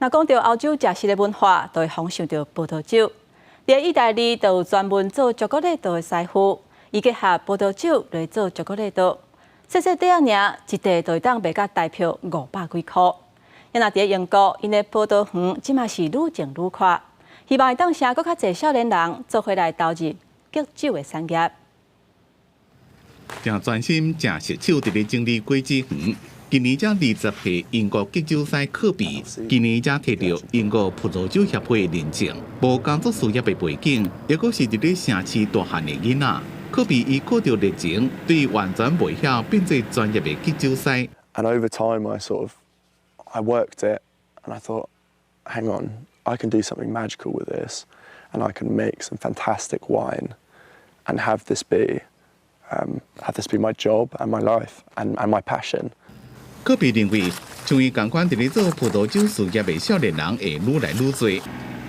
若講到歐洲食食的文化，就會仿想著葡萄酒。佇意大利就有專門做巧克力刀的師傅，伊結合葡萄酒來做巧克力刀，細細塊仔爾，一塊就會當賣甲台票五百幾箍。若佇英國，𪜶的葡萄園這馬是愈種愈闊，希望會當吸閣較濟少年人做伙來投入橘酒的產業。誠專心、誠熟手佇咧整理果子園。今年才20歲英國橘酒師科比，今年才提著英國葡萄酒協會認證，無工作事業的背景，抑閣是佇咧城市大漢的囡仔。科比伊靠著熱情，對完全袂曉變做專業的橘酒師。 And over time, I sort of I worked it, and I thought, hang on, I can do something magical with this, and I can make some fantastic wine, and have this be my job and my life and my passion. 科比認為，像伊仝款佇咧做葡萄酒事業的少年人會愈來愈濟。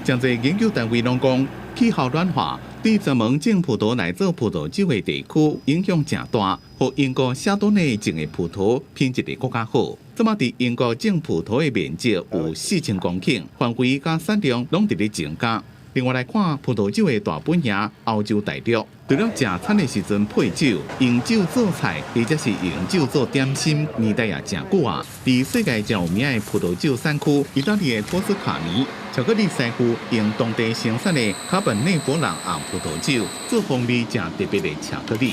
誠濟研究單位攏講，氣候暖化對專門種葡萄來做葡萄酒的地區影響誠大，予英國夏多內種的葡萄品質會閣較好。這馬佇英國種葡萄的面積有4000公頃，範圍佮產量攏佇咧增加。另外來看，葡萄酒的大本營歐洲大陸，除了食餐的時陣配酒、用酒做菜，或者是用酒做點心，年代也誠久啊。佇世界誠有名的葡萄酒產區，意大利的托斯卡尼，巧克力師傅用當地生產的卡本內弗朗紅葡萄酒做風味誠特別的巧克力。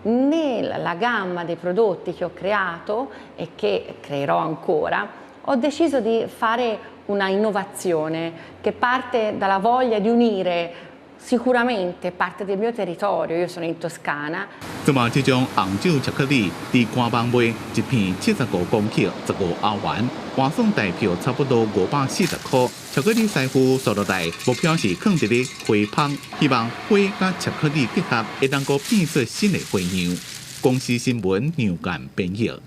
Nella gamma dei prodotti che ho creato e che creerò ancora, ho deciso di fare una innovazione che parte dalla voglia di unire sicuramente parte del mio territorio, io sono in Toscana. 這馬這種紅酒巧克力，佇官網賣一片75公克，15歐元，換算台票差不多540箍。巧克力師傅紲落來，目標是囥佇咧花棚，希望花佮巧克力結合，會當閣變出新的花樣。公視新聞楊干編譯。